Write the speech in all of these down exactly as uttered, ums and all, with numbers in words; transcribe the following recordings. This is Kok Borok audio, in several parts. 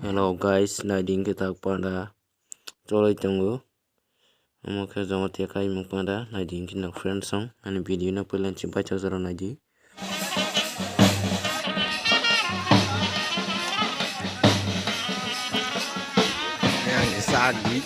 Hello guys, naidi hwnkhe tak panda choloi tongo. Omo khe joma tei kaimung panda naidi hwnkhe no friends song ani video no puila chini baithang jora naidi. Yang isa di.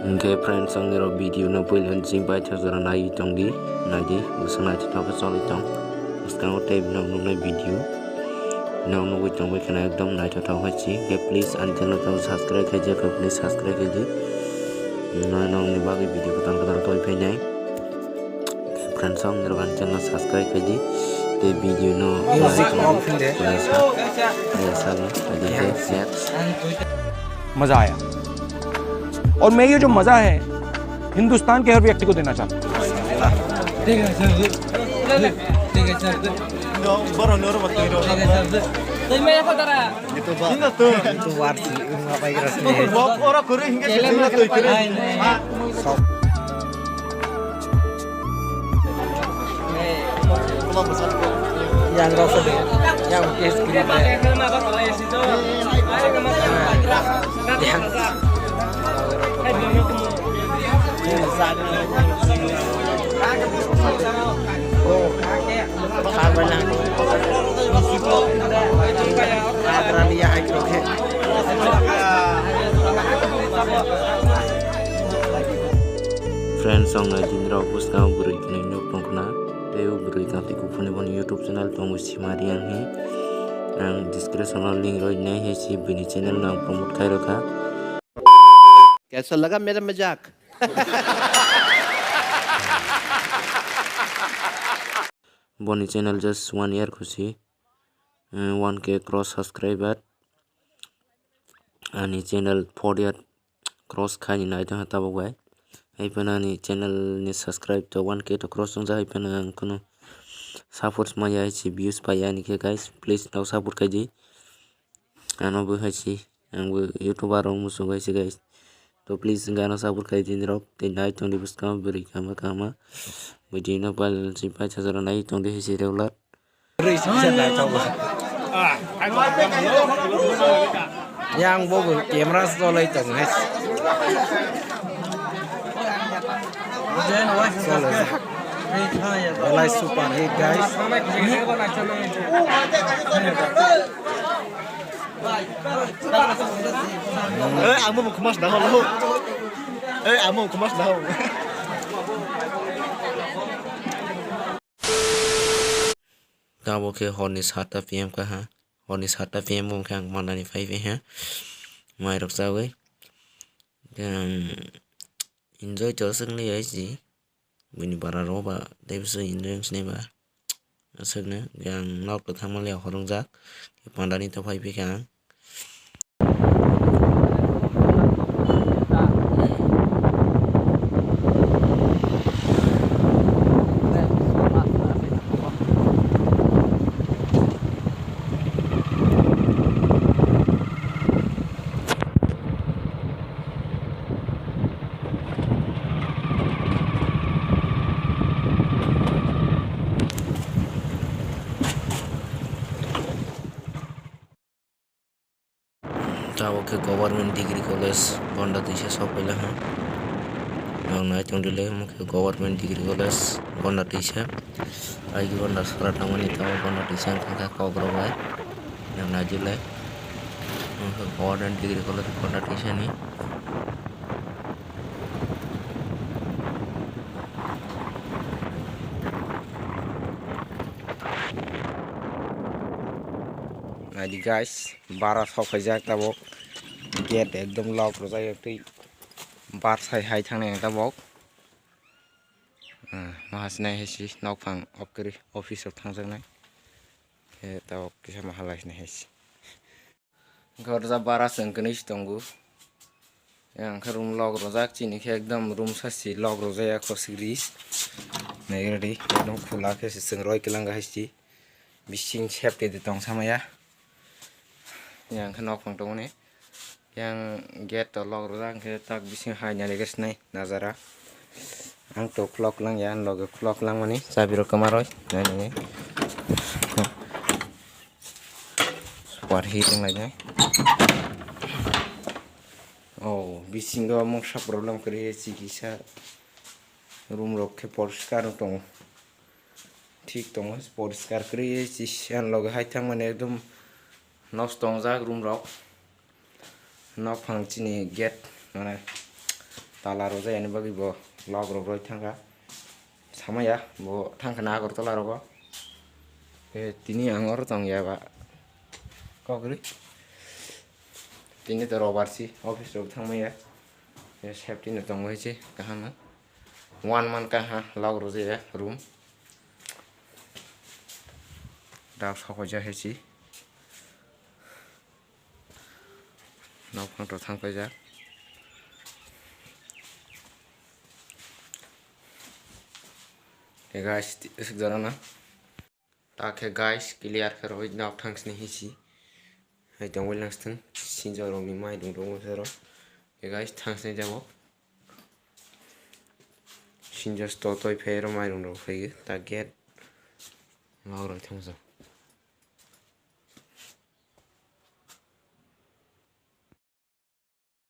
Hwnkhe friends, ang nirok video no puila ni chini baithang jora naiwi tongdi, naidi, bwswk naithothok khe cholwi tong. Bwskango tei nok nuknai video nok nugwi tongwi kheno ekdom naithothok hai se. Hwnkhe please ani channel no subscribe khaijak khe, please subscribe khaidi. Nokni bagwi video kwtal kwtal twi phainai. Friends, ang nirok ani channel subscribe khaidi. Tei video no music like off khaidi. Khaidi. Khaidi. Next. मजा आया। और मैं ये जो मजा है हिंदुस्तान के हर व्यक्ति को देना चाहता हूँ। ठीक है सर। ठीक है सर। ठीक है सर। तो मैं ये पता रहा। Itu ba. Sino to? Itu warsi, yung mga virus niya. Ora kore hinga sino to ikere. Yang rasa deh, yang case kiri deh. Yang. Oh. Friends, ang nai din rok bwskango bwrwi kwnwi nuk tong khna. Tei o bwrwi kang tei kuphurni bono YouTube channel tongo Simari ang hi. Ang description o link roi nai hai si bini channel no ang promote khai rokha. Kaisa laga mera majak? Boni channel just one year khusi, eh, one K cross subscriber. Ani channel four year cross khaini naitong ha tabuk bai. Hai phano ani channel ni subscribe to one K to cross wngjak, hai phano ang kunu support maya hai si views paiya ani khe guys, please no support khaidi. Ano bo hai si. Ang bo YouTuber rok muchung bai se guys. To please gana support khai din rok tei nai tong di bwskang bwrwi kama kama. Video no pal si pai chajora nai tong di hisi regular. Yang bo bo camera solai tong hai. Solai super hit guys. Eh, amo mukhumas na ho. Eh, amo mukhumas na ho. Tabo khe horni satta P M kaha. Horni satta P M wngkhe ang manani phai phai ha. Mai rok chawi. Khe ang enjoy to swk nai hai si. Bini bara rok ba tei bwswk enjoy wng sinai ba. Aswkno ang nok to thangma le horwngjak, pandani to phai phikha ang. Tabuk khe Government Degree College Gonda twisa sok paila ha. Ang nai tong dile omo khe Government Degree College Gonda twisa. Ai Gonda sora tangmani tabuk Gonda twisa wngkha kok rok bai. Yang nai dile omo khe Government Degree College Gonda twisa ni. Adi guys, bara sok phaijak tabok. Gate ekdom lock rwjak, tei bar sai hai thangnai ang tabok. Ah, mahasinai hai si nokphang off kari office rok thangjaknai. He tabok kisa mahalai sinai hai si. Gorja bara chwng kwnwi si tongo. Yang khe room lock rwjak, chini khe ekdom room sa si lock rwjak ya, khosik ris. Nai ready, ekdom khula khe se chwng roi kwlwng hai si. Bising safety de tong samaya. Yang khe nokphang tongmani. Yang gate to lock rwjak, hwnkhe tak bising hai nai khe sinai najara. Ang to khulok lang ya, ang loge khulok langmani, chabi rok kwma roi, nai nai. Super heat wng lainai. Oh, bisingo mungsa problem kwrwi chikisa room rok khe poriskar wng tongo. Thik tongo, poriskar kwrwi chisa loge hai thangmani ekdom nosto wngjak room rok. Nokphang chini gate mane tala rwjak yani bagwi bo lock rok roi thangkha. Samaya bo thangkha na Agartala rogo. Eh, tini ang oro tong ya ba. Kokri. Tini to robar si office rok thangmaya. Eh, safety no tongwi si kaham no. One month kaha lock rwjak ya room. Dak sokojak hai si. Nokphang to thang paijak. Hey guys, ti-, aswk jora na. Ta khe guys, clear khe roi nok thang sini hisi. Hai tong wai lang sthung, sinjo rok ni mai dung dung sero. Hey guys, thang sini jabo. Sinjo sto toi phe ro mai dung rok phai ta gate. Nok roi thang jo.